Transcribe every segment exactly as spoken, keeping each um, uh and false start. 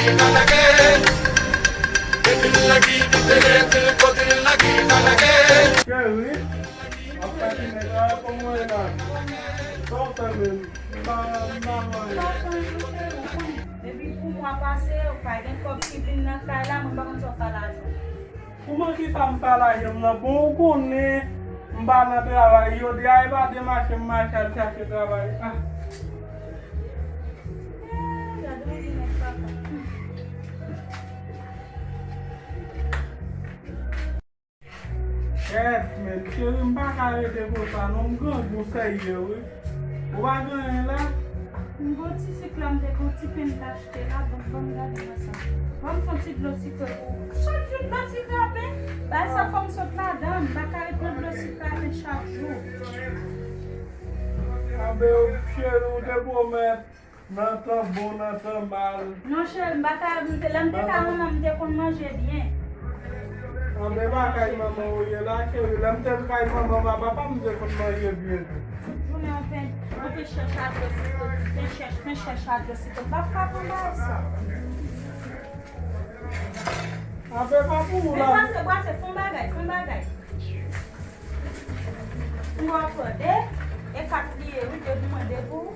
Cheri, ap pati men travay pou mwen la. Sa w fè menm? M pa, m pa manyen. Depi pou mwa pase, ou pa gen kòb ki vin nan kay la, mwen pa konn sa w fè lajan. Kouman ki sa m fè lajan m nan? Bon, ou konnen m pa nan travay. Jodi a, e pa demache m mache al chache travay. Ah. Eh, gade yon nèg papa. Kèt, men, cheri, m pa ka rete konsa, non, m grangou serye, wi. Ou pa gen anyen la? M gon ti sik la, m te gon ti pen m t achte la, bon, ban m gade nan sa. Ban m fè yon ti dlo sikre pou ou. Chak jou dlo sikre ap pen? Bay sa fò m sot ladan, m pa ka ret nan dlo sikre ap pen chak jou. Anben, cheri, ou te pwomèt. Nan tan bon, nan tan mal. Non, cheri, m pa ka, m te, lè m te kay manman m, m te konn manje byen. Anben, pa kay manman ou ye la, cheri. Lè m te kay manman m a papa m, m te konn manje byen tou. Tout jounen w pen, w pen chèch adrès, pen chèch, pen chèch adrès, m p ap ka pran bagay sa. Anben, pa pou ou la. Men brase, brase, fè yon bagay, fè yon bagay. Ou abòde? E kat li ye, wi, de pou mwen, de pou ou.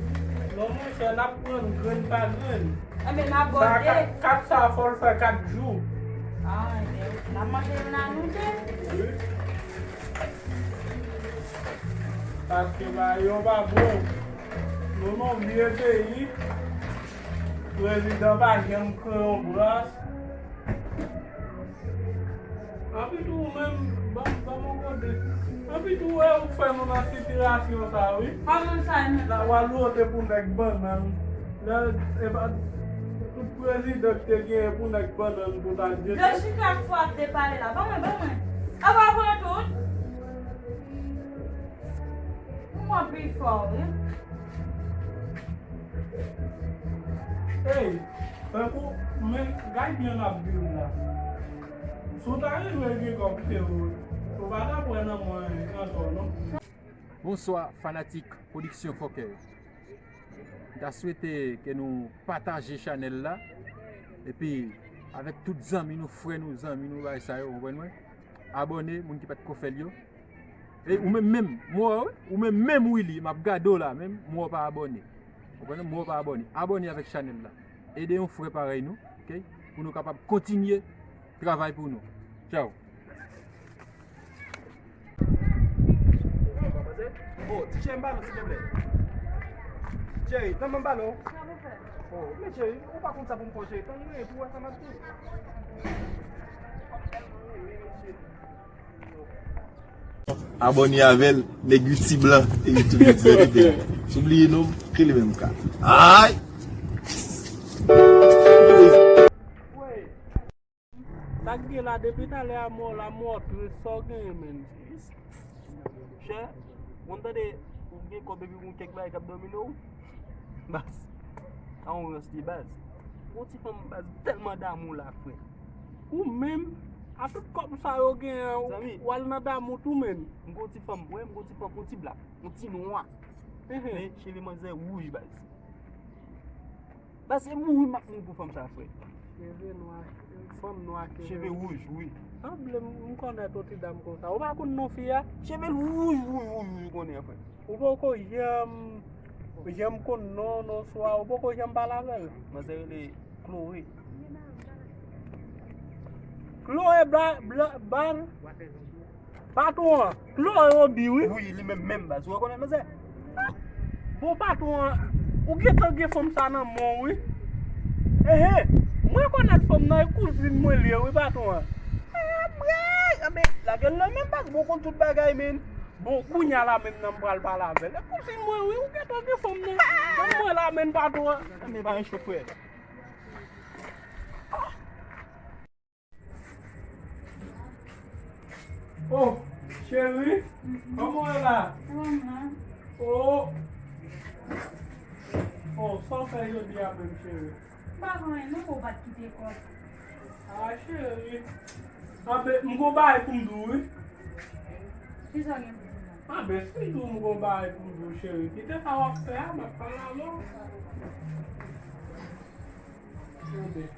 Non, monchè, n ap pran grenn pa grenn. Enben, m abòde. Sa, kat, kat sa, fò l fè kat jou. Ah, enben, n ap manje youn a nou de. Wi. Paske bagay yo pa bon. Nou nan vye peyi, prezidan pa janm kreye yon bras. Anpi tou, ou menm, ban m, ban m yon kote. Anpi tou, wè ou fè nou nan sitiyasyon sa, wi. Kòman sa, menm? La, w al wote pou nèg bannann. Lè, e pa, tout prezidan ki te genyen pou nèg bannann pou ta jete. Dlo chita k fò ap depale la. Ban mwen, ban mwen. Apa pran tout? Ou mwen pi fò, wi. Hey, tankou, men, gad jan n ap viv la. Si w ta rive gen kòb, se ou, ou pa t ap wè nan mwen ankò, non. Bonswa, fanatik Pwodiksyon Fòkè yo. M ta swete ke nou pataje chanèl la, epi avèk tout zanmi nou, frè nou, zanmi nou, bagay sa yo, konprann mwen? Abòne, moun ki pa t ko fè l yo. E ou menm menm, m wè w, ou menm menm Willy, m ap gade w la, menm m wè w pa abòne. Konprann? M wè w pa abòne. Abòne avèk chanèl la. Ede yon frè parèy nou, oke? Pou nou kapab kontinye travay pou nou. Tchaw. Oh, ti cheri, m ba nou, silvouplè. Cheri, tann mwen ba nou. Oh, men cheri, ou pa konn sa pou m fè, cheri. Tann mwen, pou wè sa m ap di. Abòne avè l, nèg YouTube lan, e YouTube X Z T T. Si w bliye non m, rele menm ka. Ay! Sa k gen la depi talè a mò la mò trist, sa w genyen menm? Chè, ou konn tande ou gen kòb epi ou gen kèk bagay k ap domine w? Baz, sa yon rans li baz. Ou ti fanm baz tèlman damou la frè. Ou menm, a tout kòb sa yo genyen, w al nan damou tou menm. M gon ti fanm, wè, m gon ti fanm, yon ti blak, yon ti nwa. Men cheve manzè wouj baz. Baz, se mouri m ap mouri pou fanm sa frè. Cheve nwa, fanm nwa, cheve wouj, wi. Sanble m, m konnèt yon ti dam konsa. Ou pa konn non fi a? Cheve l wouj, wouj, wouj, wouj, ou konnen frè. Ou poko janm, janm konn non l oswa ou poko janm pale avè l? Manzè rele Chloé. Chloé bla, bla, bal. Patwon an, Chloé Obi wi. Wi, li menm menm baz. Ou rekonèt manzè? Bon patwon an, ou gentan gen fanm sa nan men w wi. Ehe, mwen rekonèt fanm nan, e kouzin mwen li ye wi patwon an. Anben, lage l nan men baz, bon konn tout bagay menm. Bon, kounye a la menm nan m pral pale avè l. E kouzin mwen wi, ou gentan gen fanm nan. Ban mwen la menm patwon an. Anben pa yon cho frè. Oh, cheri, kòman w ye la? Oh, oh, sa w fè jodi a menm, cheri? M pa fè anyen non, ou pa t kite kòb. Ah, cheri. Anben, m gon bagay pou m di w, wi. Kisa w gen pou di m la? Anben, si m di w m gon bagay pou m di w, cheri, kite sa w ap fè a, m ap pale avè w. Anben.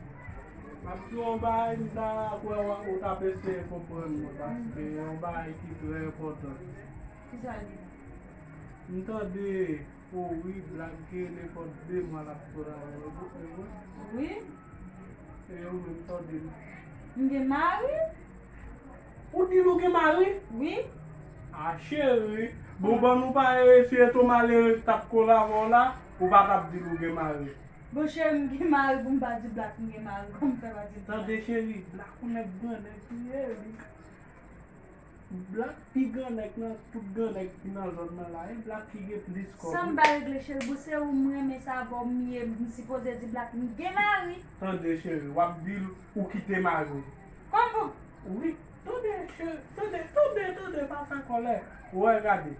M ap di w yon bagay, m ta kwè w, ou t ap eseye konprann mwen, paske yon bagay ki trè enpòtan. Kisa l ye? M tande, o wi, Black gen nenpòt de mwa l ap kola avè w, e vre? Wi. E ou menm, sa w di m? M gen mari. Ou di l ou gen mari? Wi. A, cheri, bon, ban nou pa eseye tou malere k t ap kola avè w la, ou pa t ap di l ou gen mari. Bon, cheri, m gen mari, pou m pa di Black m gen mari, kòman m fè pa di Black? Tande, cheri, Black yon nèg gran nèg li ye, wi. Black pi gran nèg nan tout gran nèg ki nan zòn nan la, e Black ki gen plis kòb, wi. Sa m pa regle, cheri, bon, se ou m renmen, se avè w m ye, m sipoze di Black m gen mari. Tande, cheri, w ap di l ou kite mari w. Kòman pou Wi, tande, cheri, tande, tande, tande, pa fè kòlè. Ou wè, gade,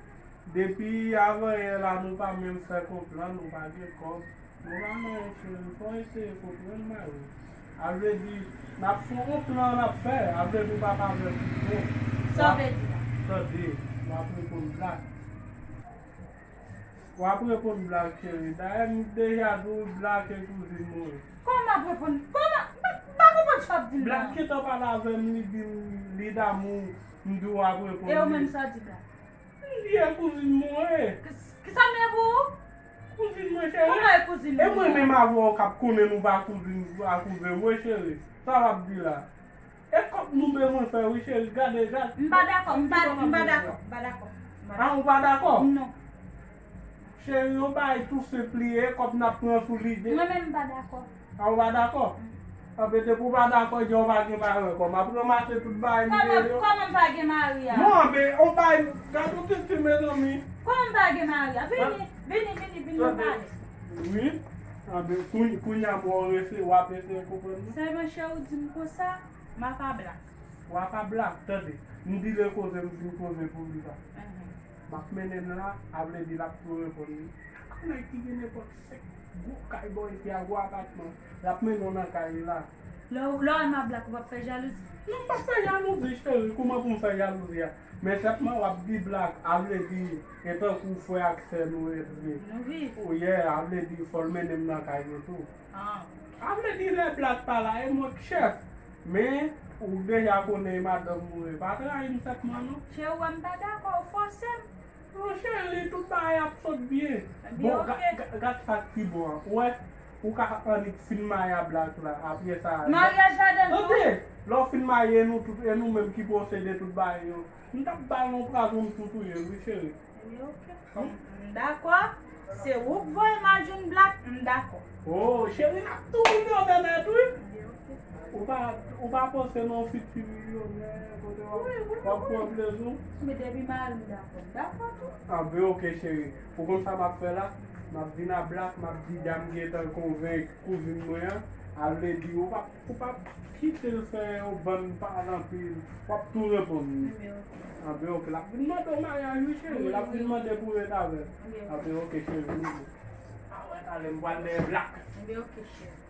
depi avanyè la, nou pa menm fè konprann, nou pa gen kòb, nou pa nan anyen, cheri, fò w eseye konprann mari w. A vle di, n ap fè yon plan n ap fè, a vle di, ou pa ka fè pito. Sa w vle di la? Tande, w ap reponn Black. W ap reponn Black, cheri. Dayè, m deja di w Black e kouzin mwen. Kòman m ap reponn? Kòman? M pa, m pa konprann sa w ap di m nan. Black gentan pale avè m, li di m li damou, m di w ap reponn li. E ou menm, sa w di Black? M di e kouzin mwen ye. Ki, kisa m ye pou ou? Kouzin mwen, cheri. Kòman e kouzin ou? E mwen menm avè w k ap konnen nou pa kouzin a kouzen mwen, cheri. Sa w ap di la? E kòb nou bezwen fè wi, cheri. Gade, gade. M pa dakò, m pa, m pa dakò, m pa dakò. A, ou pa dakò? Non. Cheri, yon bagay tou senp li ye, e kòb n ap pran sou li de. Mwen menm m pa dakò. A, ou pa dakò? Mm. Anben, depi w pa dakò, jan w pa gen mari ankò. M ap ranmase tout bagay m gen yo. Kòman, kòman m pa gen mari a? Non, anben, yon bagay, gade yon ti fi, mezanmi. Kòman m pa gen mari a? Vini, vini, vini, vini, nou pale. Wi. Anben, kounye, kounye a, bon, w ap eseye konprann mwen. Sèlman, cheri, w di m konsa. M apa Black. W apa Black, tande. M di l koze, m di l koze pou li la. Mhm. M ap mennen l la, a vle di l ap tou reponn li. Ak nèg ki gen nenpòt senk gwo kay bò isit a, gwo apatman. L ap mennen w nan kay li la. Lè w, lè w al nan Black, ou p ap fè jalouzi? Non, m p ap fè jalouzi, cheri. Kòman pou m fè jalouzi a? Men sèlman w ap di Black, a vle di, e tankou frè ak sè nou ye vre. Nou viv. Oh yeah, a vle di, fò l mennen m nan kay yo tou. Ah. A vle di lè Black pa la, e mwen k chèf. Men, ou deja konnen e madanm mwen, pa trayi m sèlman non. Cheri, w wè m pa dakò, ou fòse m. Non, cheri, tout bagay ap sot byen. Ebyen, bon, ga-, ga-, gad sa k pi bon an. Ou wè, ou ka annik fin marye a Black la, apre sa. Maryaj ladan l tou. Tande, lè w fin marye, e nou tout, e nou menm ki posede tout bagay yo. M t ap ba l yon prazon m tou touye l, wi, cheri. Ebyen, oke. M dakò. Se ou k voye m al jwenn Black, m dakò. Oh, cheri, n ap tou milyonè nèt, wi. Ebyen, oke. Ou pa, ou pa panse nan yon fiti milyonè, kote w ap, wi, wi, w ap pran plezi w? Men depi mari m dakò, m dakò tou. Anben, oke, cheri. Ou konn sa m ap fè la? M ap vin a Black, m ap di dam gentan konvenk kouzin mwen an, a vle di, ou p ap Ou p ap kite l fè yon bann pale anpil. W ap tou reponn li. Ebyen, oke. Anben, oke. L ap vin mande w maryaj, wi, cheri. Wi, wi. L ap vin mande pou w ret avè l. Ebyen, oke. Anben, oke, cheri. Vini. A wè, talè m pral dèyè Black. Ebyen, oke, cheri.